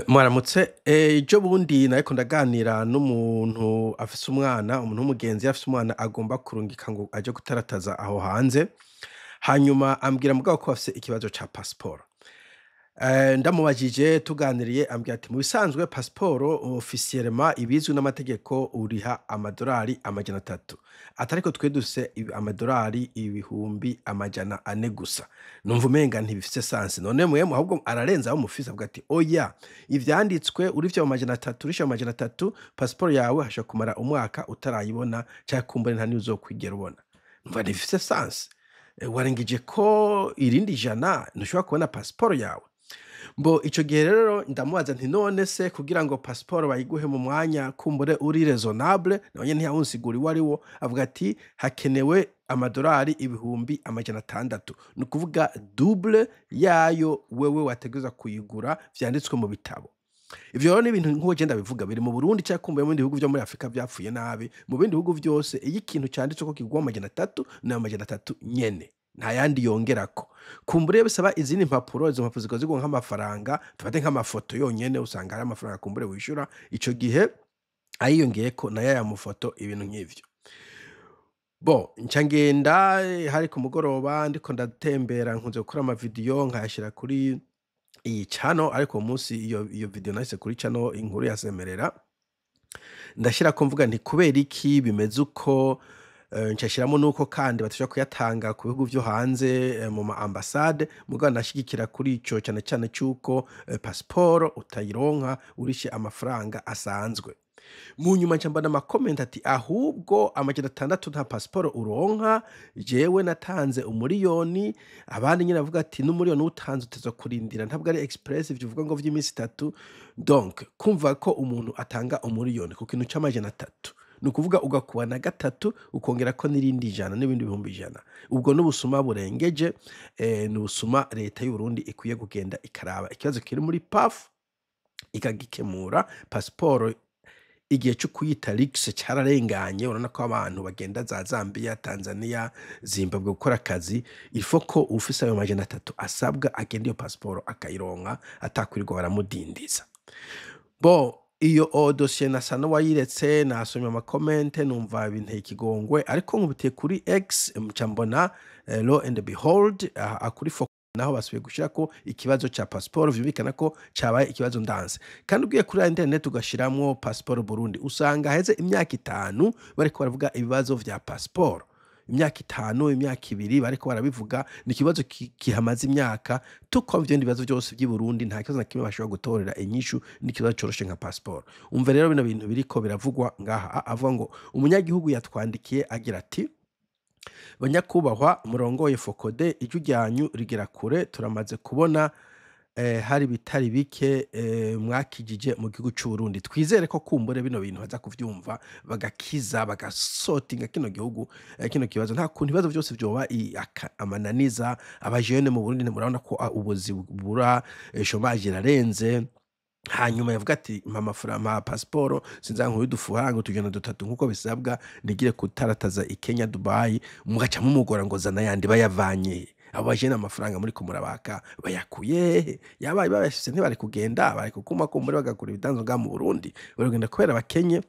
Mwaramutse. Ejo bundi nariko ndaganira n'umuntu afise umwana, umuntu w'umugenzi afise umwana agomba kurungika ngo aje gutarataza aho hanze, hanyuma ambwira mugabo ko bafise ikibazo ca pasiporo. Ndamubajije tuganiriye, ambwira ati mu bisanzwe pasiporo officiellement ibizwi n'amategeko uriha amadorari 300, ati ariko twe dufise amadorari 400,000 gusa. Numva umenga ntibifise sens. None mwemwe ahubwo ararenza aho mufise, avuga ati oya, ivyanditswe urivye mu 300, urishe mu 300, pasiporo yawe hashobora kumara umwaka utarayibona, canke kumbure nta niyo uzokwigera ubona. Numva ntibifise sens. Warengije ko irindi jana ntushobora kubona pasiporo yawe. Mbo ico gihe rero ndamubaza nti none se kugira ngo pasiporo bayiguhe mu mwanya kumbure uri raisonnable, nawe nyene ntiyawunsigura uwo ari wo, avuga ati hakenewe amadorari 600,000, ni ukuvuga double yayo wewe wategerezwa kuyigura vyanditswe mu bitabo. Ivyo rero ni ibintu nk'uko je ndabivuga biri mu Burundi canke kumbure mu bindi bihugu vyo muri Afrika vyapfuye nabi. Mu bindi bihugu vyose iyo ikintu canditswe ko kigurwa 300, ni 300 nyene, nta yandi yongerako. Kumbure bisaba izindi mpapuro, izo mpapuro zikaba zigurwa nk'amafaranga, dufate nk'amafoto yonyene usanga ari amafaranga kumbure wishura, ico gihe ayiyongeyeko nayo aya mafoto, ibintu nk'ivyo. Bon, nca ngenda hari ku mugoroba ndiko ndatembera, nkunze gukora amavideyo nkayashira kuri iyi channel, ariko uwo munsi iyo video nayise kuri channel inkuru ya Semerera. Ndashirako mvuga nti kubera iki bimeze uko, nca nshiramwo nuko kandi badashobora kuyatanga ku bihugu vyo hanze, mu ma ambasade, mugabo ndashigikira kuri ico cane cane c'uko pasiporo utayironka urishe amafaranga asanzwe. Mu nyuma nca mbona ama comments ati ahubwo 600 nta pasiporo uronka, jewe natanze 1,000,000, abandi nyene bavuga ati n'umuriyoni uwutanze utegerezwa kurindira, ntabwo ari express ivyo uvuga ngo vy'imisi itatu. Donc kumva ko umuntu atanga 1,000,000 ku kintu c'300, ni ukuvuga ugakuba na gatatu ukongerako n'irindi jana n'ibindi 100,000. Ubwo n'ubusuma burengeje, ni ubusuma leta y'Uburundi ikwiye kugenda ikaraba ikibazo kiri muri PAF ikagikemura. Pasiporo igihe co kuyita luxe cararenganye, urabona ko abantu bagenda za Zambia, Tanzania, Zimbabwe gukora akazi, il faut ko uwufise ayo 300 asabwa agenda iyo pasiporo akayironka atakwirirwa baramudindiza. Bon, iyo dosiye nasa n'uwayiretse, nasomye ama comments numva binteye ikigongwe, ariko nkubitiye kuri X nca mbona lo and behold, aha kuri naho basubiye gushirako ikibazo ca pasiporo, vyumvikana ko cabaye ikibazo ndanse. Kandi ugiye kuri internet ugashiramwo pasiporo Burundi, usanga haheze imyaka 5 bariko baravuga ibibazo vya pasiporo. Imyaka 5, imyaka 2 bariko barabivuga, ni ikibazo kihamaze imyaka, tuko ibindi bibazo vyose vy'i Burundi nta kibazo na kimwe bashobora gutorera inyishu n'ikibazo coroshe nka pasiporo. Umve rero bino bintu biriko biravugwa ngaha, avuga ngo umunyagihugu yatwandikiye agira ati: "Banyakubahwa murongoye FOCODE, ijwi ryanyu rigera kure, turamaze kubona hari ibitari bike mwakijije mu gihugu c'Uburundi." Twizere ko kumbure bino bintu baza kuvyumva bagakiza bagasotinga kino gihugu, kino kibazo. Nta kuntu ibibazo vyose vyoba amananiza. Abajene mu Burundi murabona ko ubuzi bubura, chômage irarenze. Hanyuma yavuga ati mpa amafaranga, mpa pasiporo, sinza udufaranga utujana dutatu nkuko bisabwa, nigire kutarataza i Kenya, Dubai, mugaca mumugora ngo zana ayandi. Bayavanye he? Abo bajene amafaranga muriko murabaka bayakuye hehe? Yabaye bayashitse ntibari kugenda, bari kuguma kumbure bagakora ibidanzwa ngaha mu Burundi, baragenda kubera bakenye.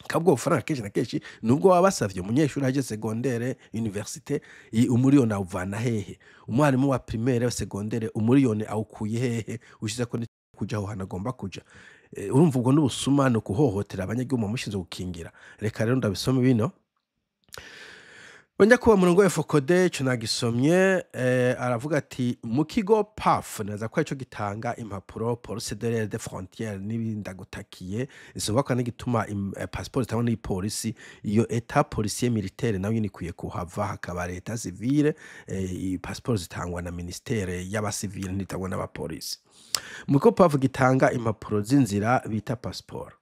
Kabwo bufaranga kenshi na kenshi nubwo baba basavye, umunyeshuri aje secondaire, université, 1,000,000 awuvana hehe? Umwarimu wa primaire, secondaire, 1,000,000 awukuye hehe ushizeko kuja aho hantu agomba kuja? Urumva ubwo n'ubusuma, ni ukuhohotera abanyagihugu mushinzwe gukingira. Reka rero ndabisome bino. Banyakuba murongoye FOCODE, ico nagisomye, aravuga ati mu kigo PAF, naza ko arico gitanga impapuro, police de l'air de frontière n'ibindi, ndagutakiye isubakwa n'igituma passeport zitangwa n'ipolisi, iyo état policier militaire nayo nyene ikwiye kuhava, hakaba l'état civil. Passeport zitangwa na ministère y'abasivile, ntitangwa n'abapolisi. Mu kigo PAF gitanga impapuro z'inzira bita passeport,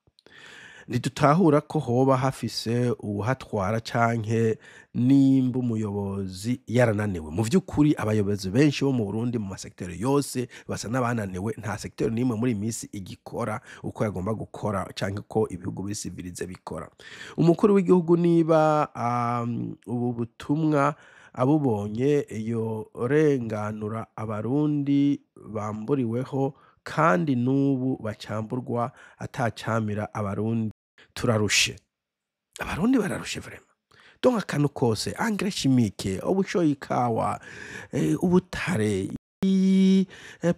ntidutahura ko hoba hafise uwuhatwara canke nimba umuyobozi yarananiwe. Mu vy'ukuri abayobozi benshi bo mu Burundi mu masekiteri yose basa n'abananiwe, nta sekiteri n'imwe muri iyi minsi igikora uko yagomba gukora canke ko ibihugu biri civilisés bikora. Umukuru w'igihugu niba ubu butumwa abubonye yorenganura abarundi bamburiweho. Kandi n'ubu bacamburwa atacamira. Abarundi turarushe, Abarundi bararushe vraiment. Donc akantu kose, engrais chimique, ubushoye ikawa, ubutare,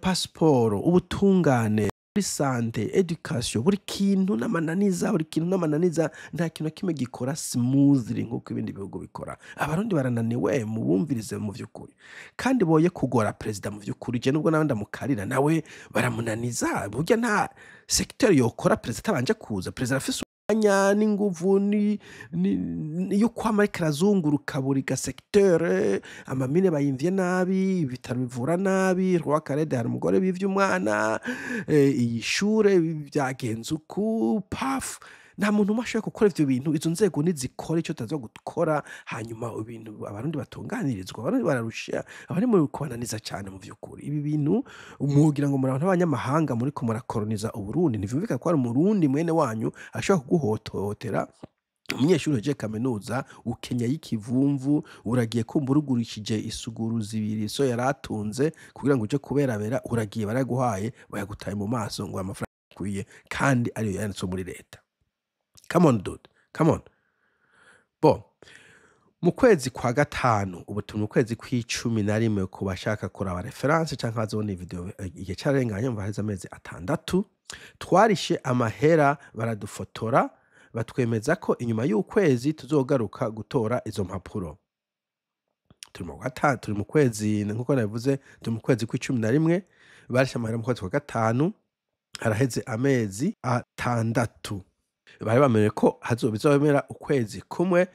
pasiporo, ubutungane, muri santé, éducation, buri kintu n'amananiza, buri kintu n'amananiza. Nta kintu na kimwe gikora smoothly nk'uko ibindi bihugu bikora. Abarundi barananiwe, mubumvirize mu vy'ukuri, kandi boye kugora perezida mu vy'ukuri. Je nubwo nawe ndamukarira, nawe baramunaniza. Burya nta secteur yokora perezida atabanje kuza. Perezida arafise umwanya n'inguvu yo kwama ariko arazunguruka buri ga secteur. Ama mines bayimvye nabi, ibitaro bivura nabi, Roi Khaled hari umugore bivye umwana, iyi shure vyagenze uku, paf. Nta muntu umwe ashoboye gukora ivyo bintu. Izo nzego nizikora ico zitaza gukora, hanyuma ibintu Abarundi batunganirizwa. Abarundi bararusha, abari muri kubananiza cane mu vy'ukuri. Ibi bintu mwogira ngo muri abantu b'abanyamahanga muriko murakoroniza Uburundi. Ntivyumvikana ko hari Umurundi mwene wanyu ashobora kuguhototera. Umunyeshuri uhejeje kaminuza, ukenya y'ikivumvu, uragiye kumva urugurishije isuguru zibiri so yaratunze kugira ngo uje kuberabera, uragiye baraguhaye, bayagutaye mu maso ngo amafaranga akwiye kandi ariyo yanditswe muri leta. Come on dude, come on. Bo mu kwezi kwa gatanu, ubu turi mu kwezi kw'11 ku bashaka kuraba référence canke bazobona iyi video igihe cararenganye, mva haheze amezi 6. Twarishe amahera, baradufotora, batwemeza ko inyuma y'ukwezi tuzogaruka gutora izo mpapuro. Turi mu gatanu, turi mu kwezi, nkuko nabivuze, turi mu kwezi kw'11. Barishe amahera mu kwezi kwa gatanu, haraheze amezi 6. Bari bamenye ko bizobemera ukwezi kumwe,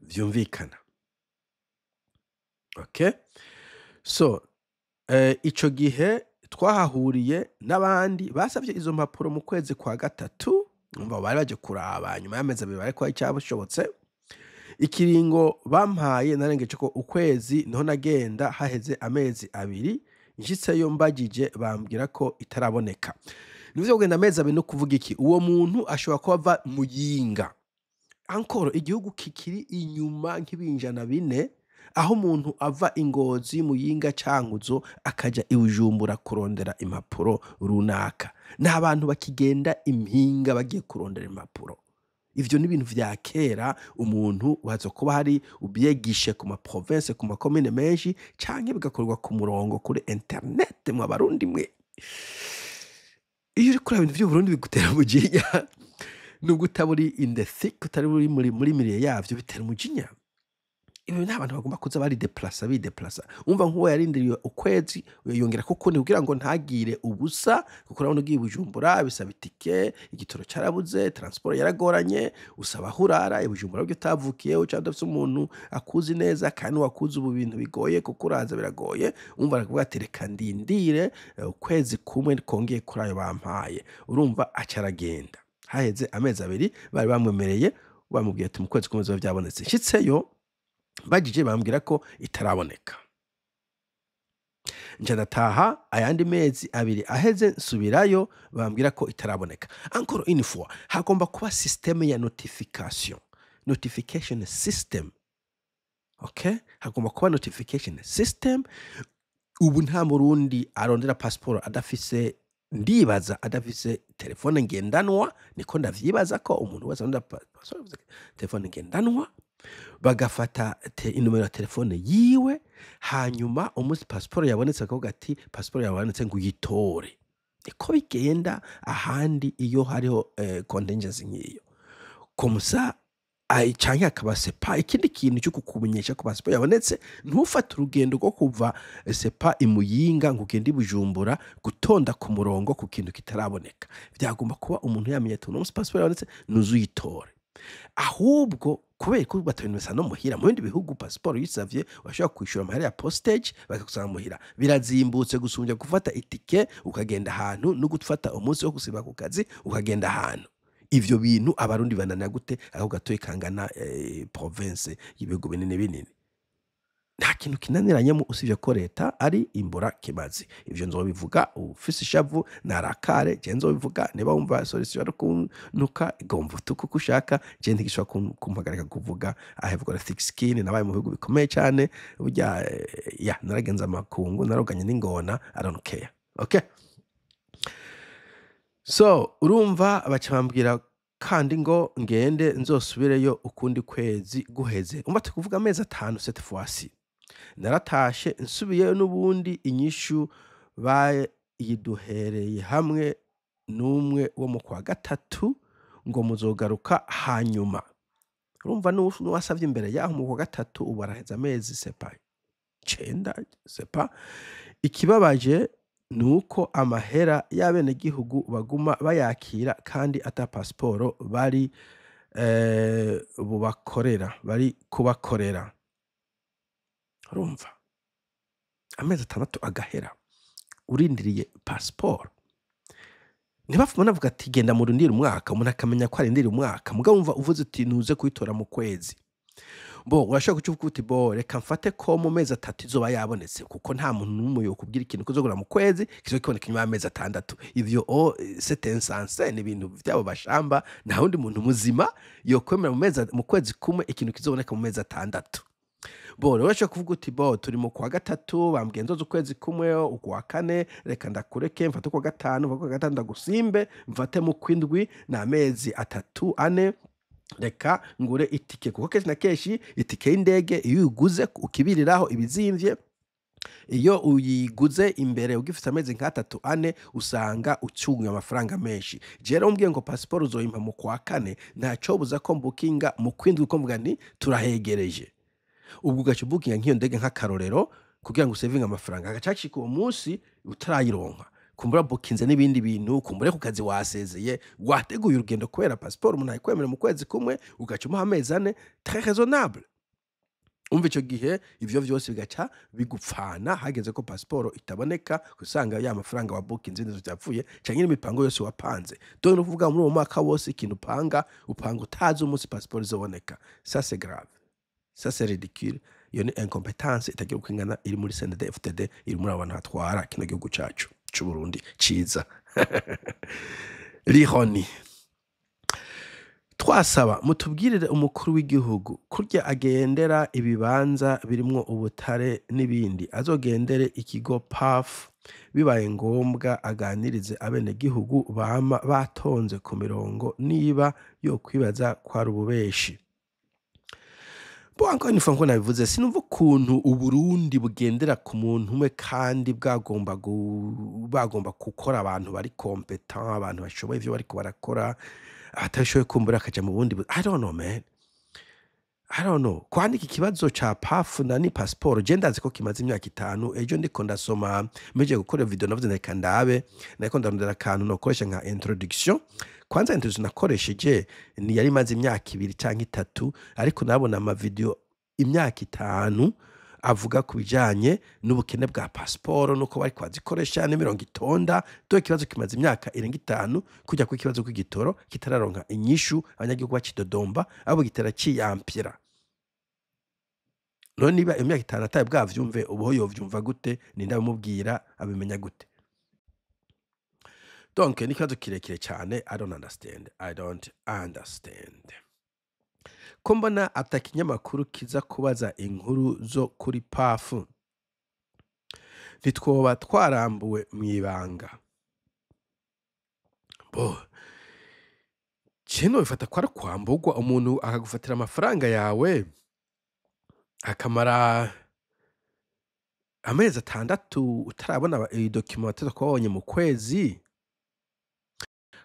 vyumvikana. Okay, so ico gihe twahahuriye n'abandi basavye izo mpapuro mu kwezi kwa gatatu. Umva, bari baje kuraba nyuma y'amezi 2 bariko icyabashobotse. Ikiringo bampaye narengeje ko ukwezi, niho nagenda haheze amezi 2. Nshitseyo mbagije, bambwira ko itaraboneka. Nivyo kugenda amezi 2 no kuvuga iki? Uwo muntu ashobora kuba ava Muyinga, encore igihugu kikiri inyuma nk'ibinjana bine, aho umuntu ava Ingozi, Muyinga, Cankuzo, akaja i Bujumbura kurondera impapuro runaka. Ni abantu bakigenda impinga bagiye kurondera impapuro. Ivyo ni ibintu vya kera. Umuntu waza kuba hari ubyegishe ku ma province, ku makomine menshi, canke bigakorwa ku murongo kuri internet. Mu Abarundi mwe, iyo uriko uraba ibintu vy'Uburundi bigutera umujinya. Nubwo utaba uri in the thick, utari uri muri milieu yavyo, bitera umujinya. Ibi nta bantu bagomba kuza barideplasa, bideplasa. Umva, nk'uwo yarindiriye ukwezi, yongera ko ukundi kugira ngo ntagire ubusa, kuko urabona ugiye i Bujumbura bisaba itike, igitoro carabuze, transport yaragoranye, usaba aho urara i Bujumbura burya utavukiye canke udafise umuntu akuzi neza, kandi wakuzi ubu bintu bigoye kuko uraza biragoye. Umva, arakuvuga ati: "Reka ndindire ukwezi kumwe kongeye kuri ayo bampaye." Urumva aca aragenda haheze amezi 2. Bari bamwemereye, bamubwiye ati mu kwezi kumwe bizoba vyabonetse. Nshitseyo bagije, bambwira ko itaraboneka. Nca ndataha. Ayandi mezi 2 aheze, nsubirayo, bambwira ko itaraboneka. Encore une fois, hagomba kuba système ya notification, notification system. Okay, hagomba kuba notification system. Ubu nta Murundi arondera passport adafise, ndibaza, adafise telefone ngendanwa. Niko ndavyibaza ko umuntu wese arondera passport afise telefone ngendanwa, bagafata inomero ya telefone yiwe, hanyuma umunsi pasiporo yabonetse bakavuga ati: "Pasiporo yabonetse, ngo uyitore." Niko bigenda ahandi iyo hariho contingency nk'iyo comme ça. Canke hakaba sepa ikindi kintu cyo kukumenyesha ko pasiporo yabonetse, ntufate urugendo rwo kuva sepa i Muyinga ngo ugende i Bujumbura gutonda ku murongo ku kintu kitaraboneka. Vyagomba kuba umuntu yamenye ati: "Uno munsi pasiporo yabonetse, nuze uyitore." Ahubwo kubera ko batabimesa no muhira, mu bindi bihugu pasiporo uyisavye urashobora kwishura amahera ya postage, bakagusanga muhira. Birazimbutse gusumbya gufata itike ukagenda ahantu no gufata umunsi wo gusiba ku kazi ukagenda ahantu. Ivyo bintu Abarundi bananira gute? Ako gatoyi kangana province y'ibihugu binini binini, nta kintu kinaniranyemo usibye ko leta ari imbura kimazi. Ivyo nzobivuga. Ufise ishavu narakare, je nzobivuga. Niba wumva solution ari kuntuka, gomva utuke uko ushaka. Je ntigishobora kumpagarika kuvuga. I have got a thick skin. Nabaye mu bihugu bikomeye cyane burya, ya naragenze amakungu, naroganye n'ingona. I don't care. Okay, so urumva baca bambwira kandi ngo ngende nzosubireyo ukundi kwezi guheze. Umva, tukuvuga amezi 5 cette fois-ci. Naratashe, nsubiyeyo n'ubundi inyishu bayiduhereye hamwe n'umwe wo mu kwa gatatu ngo muzogaruka hanyuma. Urumva n'uwasavye imbere yaho mu kwa gatatu, ubu araheze amezi sepa 9 sepa. Ikibabaje ni uko amahera y'abenegihugu baguma bayakira kandi ata pasiporo bari bubakorera, bari kubakorera. Urumva amezi 6 agahera urindiriye pasiporo. Ntibapfume navuga ati genda murindire umwaka, umuntu akamenya ko arindiriye umwaka. Mugabo wumva uvuze uti ntuze kuyitora mu kwezi, bo urashobora kuca uvuga uti bo reka mfate ko mu mezi 3 izoba yabonetse, kuko nta muntu n'umwe yokubwira ikintu kuzogura mu kwezi kizoba kiboneka inyuma y'amezi 6. Ivyo o c'est insensé, ni ibintu vyabo bashamba. Nta wundi muntu muzima yokwemera mu kwezi kumwe ikintu kizoboneka mu mezi 6. Bo rero urashobora kuvuga uti bo turi mu kwa gatatu, bambwiye nzoza ukwezi kumwe, ukwa kane, reka ndakureke mfate ukwa gatanu, mfate ukwa gatanu ndagusimbe, mfate mu kwindwi, ni amezi 3 4, reka ngure itike, kuko kenshi na kenshi itike y'indege iyo uyiguze ukibiriraho ibizimvye. Iyo uyiguze imbere ugifite amezi nk'atatu ane, usanga ucunga amafaranga menshi. Je rero umbwiye ngo pasiporo uzoyimpa mu kwa kane, ntacobuza ko mbukinga mu kwindwi, uko mvuga nti turahegereje. Ubwo ugaca ubukinga nk'iyo ndege nk'akarorero kugira ngo usevinge amafaranga, hagaca hashika uwo munsi utarayironka, kumbura bukinze n'ibindi bintu, kumbure ku kazi wasezeye, wateguye urugendo. Kubera pasiporo umuntu ayikwemera mu kwezi kumwe, ugaca umuha amezi 4, très raisonnable. Umva, ico gihe ivyo vyose bigaca bigupfana hageze ko pasiporo itaboneka, usanga ya mafaranga wa bukinze inzu vyapfuye canke n'imipango yose wapanze. Donc ni ukuvuga muri uwo mwaka wose ikintu upanga, upanga utazi umunsi pasiporo izoboneka. Ça c'est grave, ça c'est ridicule. Iyo ni incompetence itagira uko ingana iri muri CNDD-FDD, iri muri abo bantu batwara kino gihugu cacu c'Uburundi ciza. L'ironie. Twasaba mutubwirire umukuru w'igihugu kurya agendera ibibanza birimwo ubutare n'ibindi, azogendere ikigo PAF bibaye ngombwa, aganirize abenegihugu bama batonze ku mirongo niba yokwibaza ko ari ububeshi. Bon, encore une fois, nkuko nabivuze, sinumva ukuntu Uburundi bugendera ku muntu umwe kandi bwagomba bagomba gukora abantu bari compétent, abantu bashoboye ivyo bariko barakora, abatabishoboye kumbura akaja mu bundi. I don't know, man, I don't know. Kwandika ikibazo ca PAF na ni passport, je ndazi ko kimaze imyaka 5. Ejo ndiko ndasoma meje gukora video, navuze reka ndabe, nariko ndarondera akantu nokoresha nka introduction. Kwanza introduction nakoresheje ni yari imaze imyaka 2 canke 3, ariko nabona ama video imyaka 5 avuga ku bijanye n'ubukene bwa pasiporo nuko bariko bazikoresha n'imirongo itonda. Dore ikibazo kimaze imyaka irenga 5, kujya ku ikibazo kw'igitoro kitararonka inyishu, abanyagihugu bakidodomba, abo gitera ciyampira. None niba imyaka 5 ataye bwavyumve, ubuho yovyumva gute? Ninde abimubwira? Abimenya gute? Donc ni ikibazo kirekire cyane. I don't understand, I don't understand. Ko mbona ata kinyamakuru kiza kubaza inkuru zo kuri PAF, ntitwoba twarambuwe mw'ibanga? Bo kino bifata ko ari kwamburwa, umuntu akagufatira amafaranga yawe akamara amezi 6 utarabona iyi document wateza kuba wabonye mu kwezi,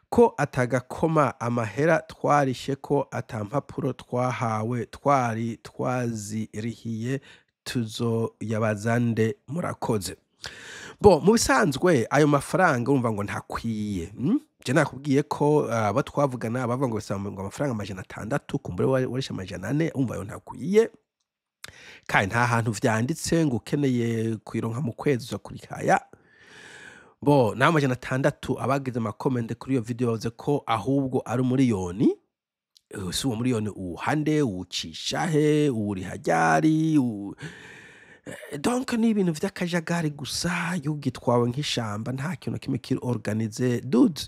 ko atagakoma amahera twarishe, ko ata mpapuro twahawe twari twazirihiye, tuzoyabaza nde? Murakoze. Bo mu bisanzwe ayo mafaranga urumva ngo ntakwiye, Je nakubwiye ko abo twavugana bavuga ngo bisaba ngo amafaranga 600, kumbure warishe 400. Umva, ayo ntakwiye, kandi nta hantu vyanditse ngo ukeneye kuyironka mu kwezi uza kurikaya. Bo naho 600, abagize ama comments kuri iyo video bavuze ko ahubwo ari umuriyoni. Si uwo muriyoni uwuhande, uwucisha he, uwuriha ryari? Donc ni ibintu vy'akajagari gusa. Igihugu gitwawe nk'ishamba, nta kintu na kimwe kiri organisé, dude.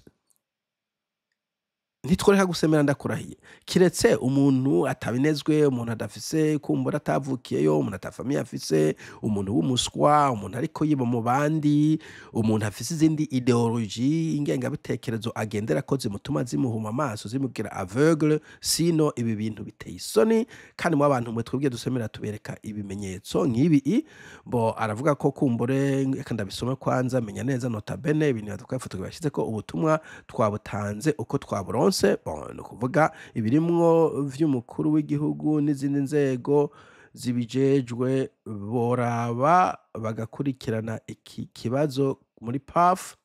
Ntitworeka gusemera, ndakurahiye, kiretse umuntu atabinezwe, umuntu adafise kumbura atavukiyeyo, umuntu ata famille afise, umuntu w'umuswa, umuntu ariko yiba mu bandi, umuntu afise izindi idéologie, ingengabitekerezo agenderako zimutuma zimuhuma amaso, zimugira aveugle. Sino ibi bintu biteye isoni. Kandi mu abantu mwe twebwe dusemera tubereka ibimenyetso nk'ibi. Bo aravuga ko kumbure, reka ndabisome kwanza menya neza, nota bene ibintu twafoto bashize ko ubutumwa twabutanze uko twaburonse. Bon, ni ukuvuga ibirimwo vy'umukuru w'igihugu n'izindi nzego zibijejwe boraba bagakurikirana iki kibazo muri PAF.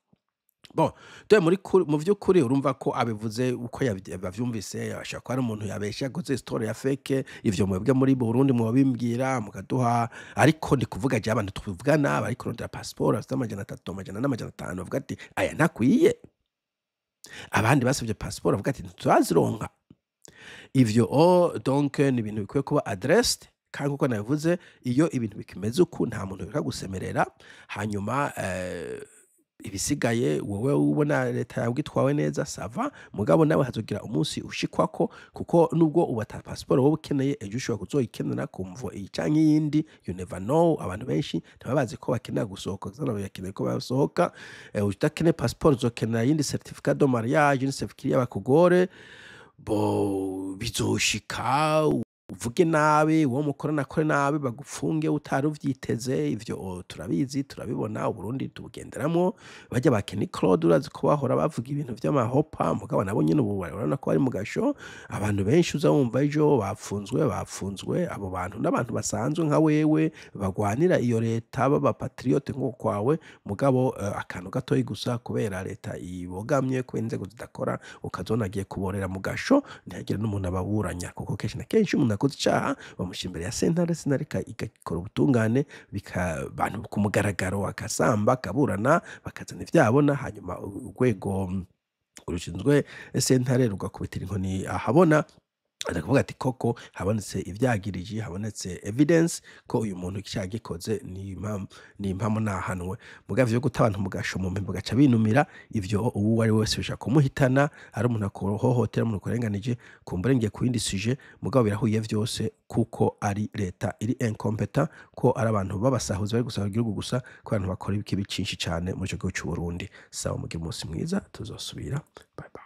Bon, dore muri mu vy'ukuri urumva ko abivuze uko bavyumvise. Ashobora kuba ari umuntu yabeshe, yakoze story ya fake. Ivyo mwebwe muri Burundi mwobimbwira mukaduha, ariko ndi kuvuga je abantu tuvugana bari kurondera passeport bafite 300, 400, 500, bavuga ati aya ntakwiye. Abandi basabye passeport bavuga ati ntiturazironka. Ivyo o donc ni ibintu bikwiye kuba addressed. Kandi nkuko nabivuze, iyo ibintu bikimeze uku nta muntu yoreka gusemerera. Hanyuma ibisigaye, wowe ubona leta yawe itwawe neza, ça va. Mugabo nawe hazogira umunsi ushikwako, kuko nubwo ubu ata pasiporo wowe ukeneye, ejo ushobora kuzoyikenera ku mvo iyi canke iyindi. You never know. Abantu benshi ntibaba bazi ko bakenera gusohoka, kuko bakeneye ko basohoka. Udakeneye pasiporo uzokenera iyindi certificat de mariage, iyindi certificat y'abakugore. Bo bizoshika uvuge nabi, uwo mukorana akore nabi, bagupfunge utari uvyiteze. Ivyo turabizi, turabibona. Uburundi tubugenderamwo. Barya ba Kenny Claude urazi ko bahora bavuga ibintu vy'amahopa, mugabo nabo nyene ubu urabona ko bari mu gasho. Abantu benshi uza wumva ejo bapfunzwe, bapfunzwe. Abo bantu n'abantu basanzwe nka wewe bagwanira iyo leta, baba patriote nko kwawe. Mugabo akantu gatoyi gusa, kubera leta ibogamye, kubera inzego zidakora, ukazona agiye kuborera mu gasho, ntihagire n'umuntu ababuranya. Kuko kenshi na kenshi umuntu akoze icaha bamushyira imbere ya sentare, sentare igakora ubutungane, bika abantu ku mugaragaro, akasamba, akaburana, bakazana ivyabona. Hanyuma urwego rushinzwe sentare rugakubitira inkoni ahabona, arakuvuga ati koko habonetse ivyagiriji, habonetse evidence ko uyu muntu icaha gikoze, ni impamo, nahanwe. Mugabo ivyo guta abantu mu gasho mu mpimbo gaca binumira, ivyo uwo ari we wese bishobora kumuhitana, ari umuntu akuhohotera, umuntu akurenganije. Kumbure ngiye ku yindi sujet, mugabo birahuye vyose, kuko ari leta iri incompétent, ko ari abantu b'abasahuzi bari gusahura igihugu gusa, ko abantu bakora ikibi cinshi cane muri ico gihugu c'u Burundi. Sawa, mugire umunsi mwiza, tuzosubira. Bye bye.